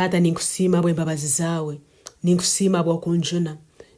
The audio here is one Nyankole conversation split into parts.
Taata ninkusiima habw'embabazi zaawe. Ninkusiima habw'okunjuna.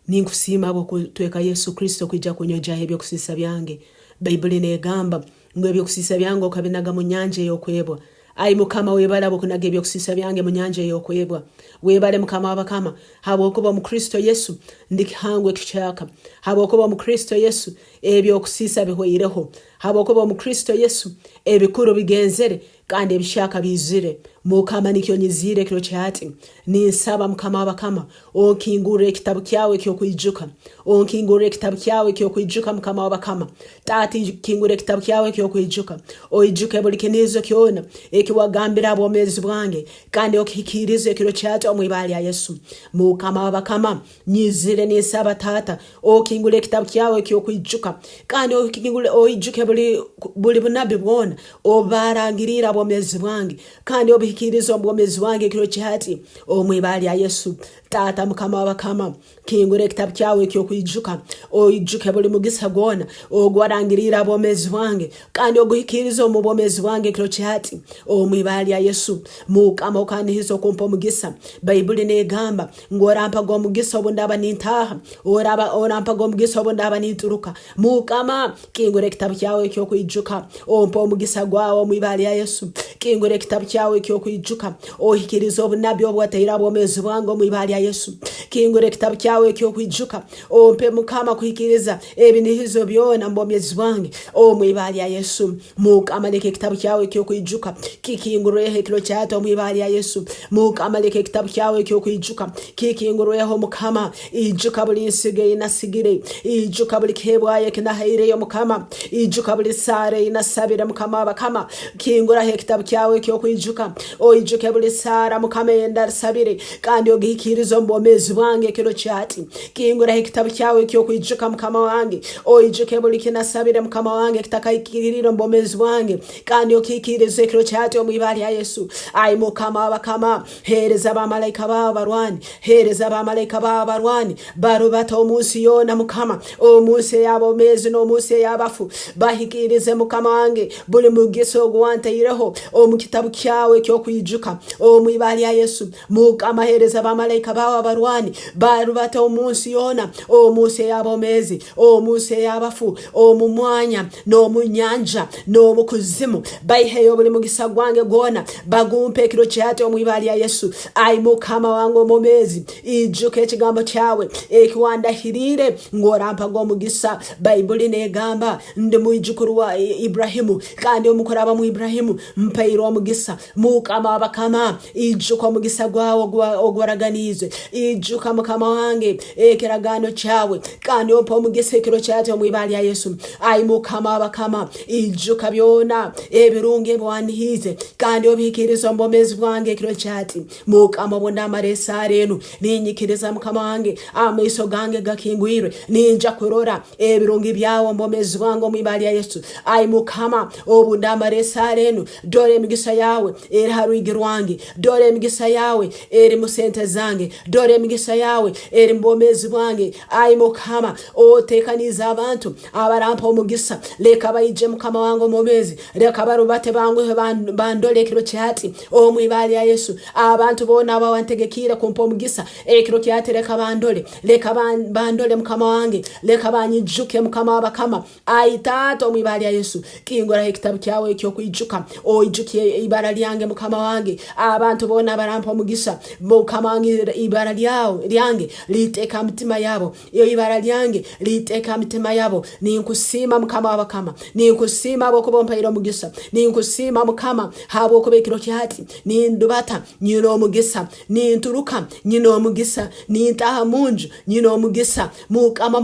Ninkusiima habw'okutweka Yesu Kristo kwija kunyogyaho eby'okusiisa byange. Baibuli n'egamba ngu eby'okusiisa byange okabinaga mu nyanja ey'okwebwa. Ai Mukama webale habw'okunaga eby'okusiisa byange mu nyanja ey'okwebwa. Webale Mukama w'abakama habwokuba omu Kristo Yesu ndi kihangwa ekihyaka. Habwokuba omu Kristo Yesu eby'okusiisa bihweireho. Habwokuba omu Kristo Yesu ebikuru bigenzere Kandi ebihyaka biizire, Mukama, nikyo nyiziire ekiro kya hati, ninsaba, Mukama w'abakama, onkingurre ekitabu kyawe eky'okwijuka, onkingurre ekitabu kyawe eky'okwijuka, Mukama w'abakama. Taata, kingura ekitabu kyawe eky'okwijuka, oijuke buli kiniizo kyona eki wagambire ha bwomeezi bwange, kandi okihikiirize ekiro kya hati omu ibara lya Yesu. Mukama w'abakama, Nyizire ninsaba Taata okingule ekitabu kyawe eky'okwijuka kandi okingule oijuke buli, buli bunabbi bwona obubaarangiriire ha bwomeezi bwange kandi obuhikiirize omu bwomeezi bwange ekiro kyahati omu ibara lya Yesu. Taata Mukama w'abakama, kingura ekitabu kyawe eky'okwijuka oijuke buli mugisa gwona oguwarangiriire ha bwomeezi bwange kandi oguhikiirize omu bwomeezi bwange ekiro kyahati omu ibara lya Yesu. Mukama okanihiza okumpa omugisa. Baibuli n'egamba Ngu orampaga omugisa obu ndaaba nintaaha, oraba orampaga omugisa obu ndaaba ninturuka. Mukama, kingura ekitabu kyawe eky'okwijuka, ompe omugisa gwawe omu ibara lya Yesu. Kingura ekitabu kyawe eky'okwijuka, ohikirize obunabbi obu wataire ha bwomeezi bwange omu ibara lya Yesu. Kingura ekitabu kyawe eky'okwijuka, ompe Mukama kuhikiriza ebinihizo byona omu bwomeezi bwange omu ibara lya Yesu. Mukama leka ekitabu kyawe eky'okwijuka kikingurweho ekiro kyata omu ibara lya Yesu. Mukama leka ekitabu kyawe eky'okwijuka kikingurweho Mukama. Ijuka buli nsigo ei nasigire. Ijuka buli kihebwayo eki nahaireyo Mukama. Ijuka buli saara ei nasabire Mukama w'abakama. Kinguraho ekitabu kyawe eky'okwijuka. Oijuke buli saara Mukama ei ndasabire kandi ogihikiirize omu bwomeezi bwange ekiro kyati. Kinguraho ekitabu kyawe eky'okwijuka Mukama wange. Oijuke buli kinasabire Mukama wange ekitakahikiriire omu bwomeezi bwange, kandi okihikiirize ekiro kyati omu ibara lya Yesu. Ai Mukama w'abakama, heereza bamalaika baawe barwani, heereza bamalaika baawe barwani, barubata omu nsi yoona Mukama, omu nsi ey'abomeezi n'omu nsi ey'abafu, bahikiirize Mukama wange buli mugisa ogu wantaireho omu kitabu kyawe eky'okwijuka omu ibara lya Yesu. Mukama heereza bamalaika baawe abarwani, barubata omu nsi yoona, omu nsi ey'abomeezi, omu nsi ey'abafu, omu mwanya, n'omu nyanja, n'omu kuzimu, baiheyo buli mugisa gwange gwona, bagumpe ekiro kyati omu ibara lya Yesu. Ai Mukama wange omwomeezi, ijuka ekigambo kyawe ekiwandahiriire ngu orampaga omugisa. Baibuli n'egamba, ndi mwijukuru wa Iburahimu, kandi omu kuraba mu Iburahimu mpairwe omugisa. Mukama w'abakama, ijuka omugisa gwawe ogwaraganiize. Ijuka Mukama wange ekiragaano kyawe, kandi ompe omugisa ekiro kyati omu ibara lya Yesu. Ai Mukama w'abakama, ijuka byona ebirungi ebi wandihiize, kandi obihikiirize omu bwomeezi bwange ekiro kyati. Mukama, obu ndamara esaara enu, ninyikiriza Mukama wange, amaiso gange gakingwirwe, ninja kurora ebirungi byawe omu bwomeezi bwange omu ibara lya Yesu. Ai Mukama, obu ndamara esaara enu, dora emigisa yawe eri ha rwigi rwange, dora emigisa yawe eri mu sente zange, dora emigisa yawe eri mu bwomeezi bwange. Ai Mukama, otekaniize abantu abarampa omugisa, leka baije Mukama wange omwomeezi, leka barubate banguhe bandole ekiro kyati omu ibara lya Yesu. Abantu boona abawantegekiire kumpa omugisa ekiro kyati, leka bandole, leka bandole Mukama wange, leka banyijuke Mukama w'abakama. Ai Taata, omu ibara lya Yesu, kinguraho ekitabu kyawe eky'okwijuka, oijuke ibara lyange Mukama wange. Abantu boona abarampa omugisa, Mukama wange, ibara lyawe lyange liteka ha mitima yabo, ibara lyange liteka ha mitima yabo. Ninkusiima Mukama w'abakama, ninkusiima habwokuba ompaire omugisa, ninkusiima Mukama habwokuba ekiro kyati nindubata nyine omugisa, ninturuka nyine omugisa, nintaha munju nyine omugisa. Mukama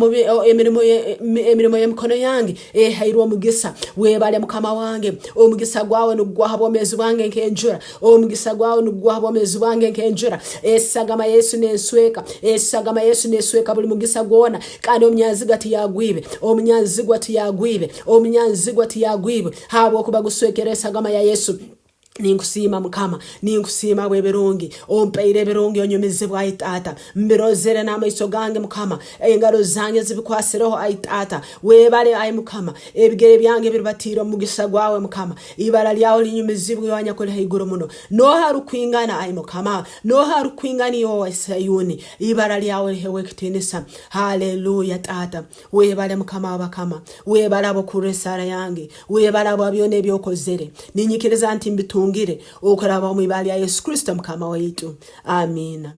emirimo emirimo y'emikono yange ehairwe omugisa. Webale Mukama wange, omugisa gwawe nigugwa ha bwomeezi bwange nk'enjura, omugisa gwawe nigugwa ha bwomeezi bwange nk'enjura. Esagama ya Yesu nensweka, esagama ya Yesu nesweka buli mugisa gwona, kandi omunyanzigwa tiyagwibe, omunyanzigwa tiyagwibe, omunyanzigwa tiyagwibe, habwokuba guswekere esagama ya Yesu. Ninkusiima Mukama, ninkusiima habw'ebirungi ompaire, ebirungi onyumizibwe, ai Taata. Mbirozere n'amaiso gange Mukama, engaro zange zibikwasireho, ai Taata. Webale, ai Mukama, ebigere byange biribatiire omu mugisa gwawe, Mukama. Ibara lyawe linyumizibwe, iwe anyakuli haiguru muno. Nooha arukwingana, ai Mukama? Nooha arukwingana iwe owa Sayuni? Ibara lyawe lihebwe ekitiinisa. Haleluya, Taata. Webale Mukama w'abakama, webale habw'okuhurra esaara yange, webale habwa byona ebi okozere. Ninyikiriza nti mbitungire okuraba omu ibara lya Yesu Kristo Mukama waitu. Amiina.